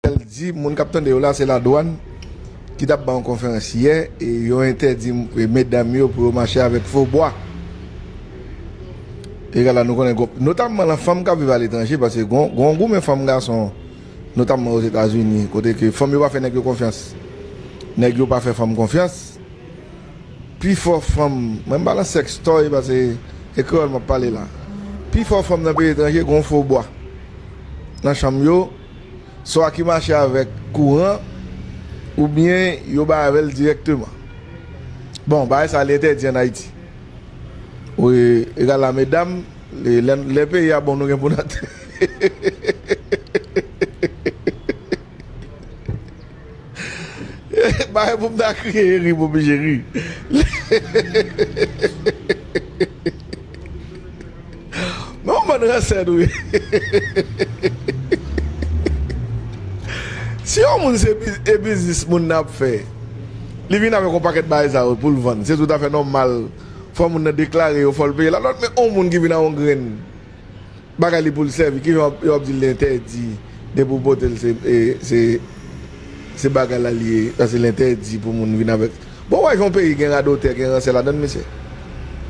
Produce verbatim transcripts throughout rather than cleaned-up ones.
L di, moun k ap tande yo la, se ladwàn ki t ap bay yon konferans yè, e yo entèdi, e, medam yo pou yo mache avèk fo bwa. Egal la, nou konnen, notamman lan fanm k ap viv aletranje, paske gon, gon goumen fanm gason, notamman Ozetazini, kote ke fanm yo pa fè nèg yo konfyans. Nèg yo pa fè fanm konfyans. Pifò fanm, mwen m pa nan sèks toy paske e kreyòl m ap pale la. Pifò fanm nan peyi etranje gon fo bwa nan chanm yo, swa ki mache avèk kouran, oubyen yo bay avè l dirèkteman. Bon, bagay sa li entèdi ann Ayiti. Wi, egal la, medam, lè, lè, lè peyi a bon, nou gen pou n antre. Bagay pou m ta kriye, e ri, m oblije ri. Men yon bann ransè nou ye. Si yon moun se bi-, e biznis moun nan ap fè, li vin avèk yon pakèt bagay sa yo pou l vann, se toutafè nòmal, fò moun nan deklare yo, fò l peye. Lalòt, men yon moun ki vin ak yon grenn bagay li pou l sèvi, kijan yo ap di l entèdi, depi w pote l, se, e, se, se bagay la li ye, paske l entèdi pou moun vin avèk. Bon, w wè jan yon peyi gen radotè, gen ransè ladan l, mesye.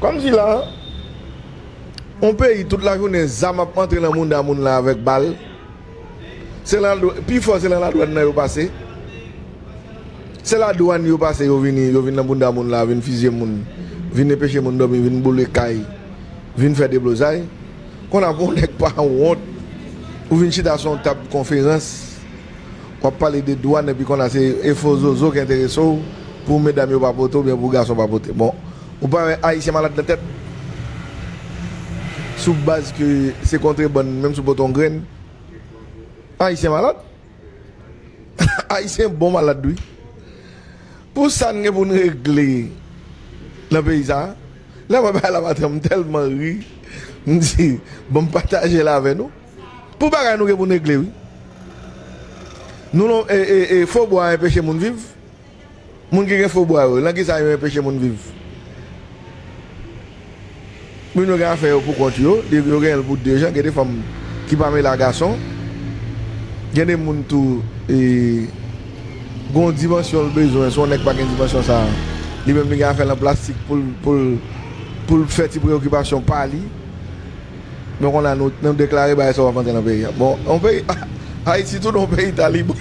Kòmsi la, yon peyi tout lajounen zam ap antre nan mounda moun la avèk bal. Se lan, pifò se lan ladwàn nan yo pase. Se ladwàn yo pase, yo vini, yo vin nan bounda moun la, vin fizye moun, vin enpeche moun dòmi, vin boule kay, vin fè deblozay. Konn ap yon nèg pa wont, ou vin chita sou yon tab konferans, w ap pale de dwàn, epi konn a se enfo zozo ki enterese w, pou medam yo pa pote oubyen pou gason pa pote. Bon, ou pa wè Ayisyen malad nan tèt? Sou baz ke se kontrebann, menm si w pote yon grenn, Ayisyen malad. Ayisyen bon malad, wi. Pou sa n gen pou n regle nan peyi sa a, lè mwen bay la maten, m tèlman ri, m di, bon, m pataje l avè nou. Pou bagay nou gen pou n regle, wi. Nou, non, e, e, e, fo bwa enpeche moun viv. Moun ki gen fo bwa yo, nan ki sa yo enpeche moun viv? Moun yo gen afè yo pou kont yo, yo genyen l pou de jan, gen de fanm ki pa mele a gason, gen de moun tou, e, gen yon dimansyon l bezwen, si yon nèg pa gen dimansyon sa a, li menm li gen afè l an plastik pou l, pou l, pou l fè ti preyokipasyon pa li. Men konn a nou, nou deklare bagay sa w ap antre nan peyi a. Bon, yon peyi, Ayiti tou yon peyi taliban.